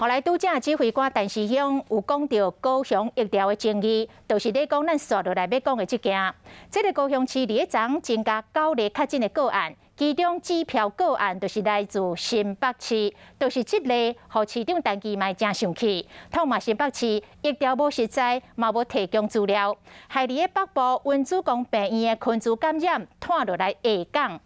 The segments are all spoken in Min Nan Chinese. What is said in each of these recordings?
後來拄才指揮官陳時中有講著高雄疫調的爭議，就是咧講咱紲落來欲講的這件。這个高雄市佇咧昨增加九例確診的個案，其中指標個案就是來自新北市，就是這例，予市長陳其邁誠生氣，痛罵新北市疫調無實在，嘛無提供資料，害佇咧北部溫主公病院的群聚感染拖落來下港。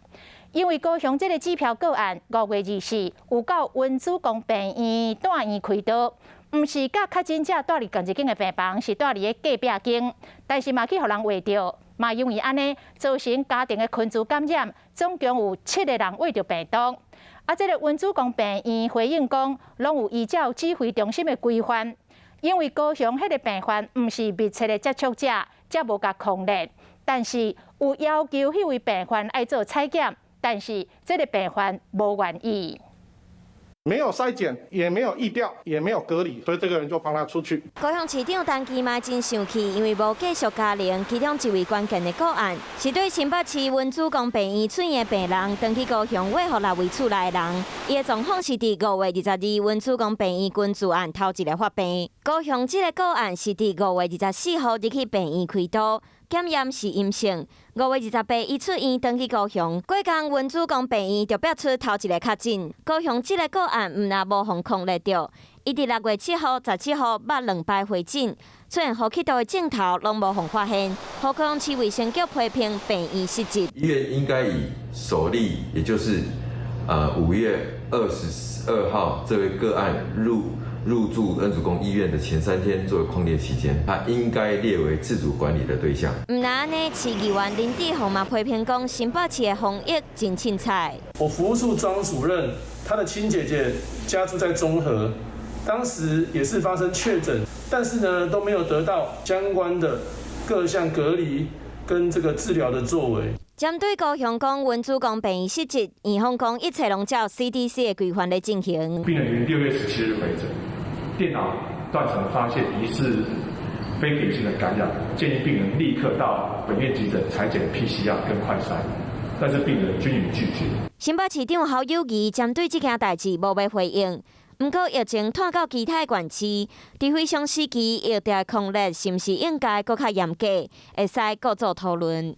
因為高雄這个指標個案5月24有到溫主公病院住院開刀，毋是佮確診者蹛佇仝一間的病房，是蹛佇咧隔壁間，但是嘛去予人畫著，嘛因為按呢造成家庭的群聚感染，總共有七個人畫著病毒。啊，這个溫主公病院回應講，攏有依照指揮中心的規範，因為高雄彼个病患毋是密切的接觸者，才無共匡列，但是有要求彼位病患愛做採檢。但是這个病患無願意。沒有篩檢，也沒有疫調，也沒有隔離，所以這個人就放他出去。高雄市長陳其邁真生氣，因為無繼續加零，其中一位關鍵的個案是對新北市溫主公病院出院的病人，轉去高雄衛福六位厝內的人，伊的狀況是佇5月22溫主公病院群聚案頭一个發病。高雄這个個案是佇5月24號入去病院開刀，檢驗是陰性。5月28伊出院，轉去高雄，過工溫主公病院就爆出頭一个確診。高雄這个個案毋但無予匡列著，伊佇6月7號、17號捌兩擺回診，出現呼吸道的症頭攏無予發現，予高雄市衛生局批評病院失職。醫院應該以首例，也就是5月22號這位個案入住恩主公醫院的前3天作為匡列期間，他應該列為自主管理的對象。毋但按呢，市議員林志宏嘛批評講，新北市的防疫真凊彩。我服務處莊主任，他的親姐姐家住在中和，當時也是發生確診，但是呢都沒有得到相關的各項隔離跟這個治療的作為。針對高雄講溫主公病院失職，院方講一切攏照 CDC 的規範來進行。病人於6月17日回診，電腦斷層發現疑似非典型的感染，建議病人立刻到本院急診採檢 PCR 跟快篩，但是病人均予拒絕。新北市長侯友宜針對這件代誌無欲回應，毋過疫情拖到其他縣市，佇非常時期疫調匡列是毋是應該閣較嚴格，會使閣做討論。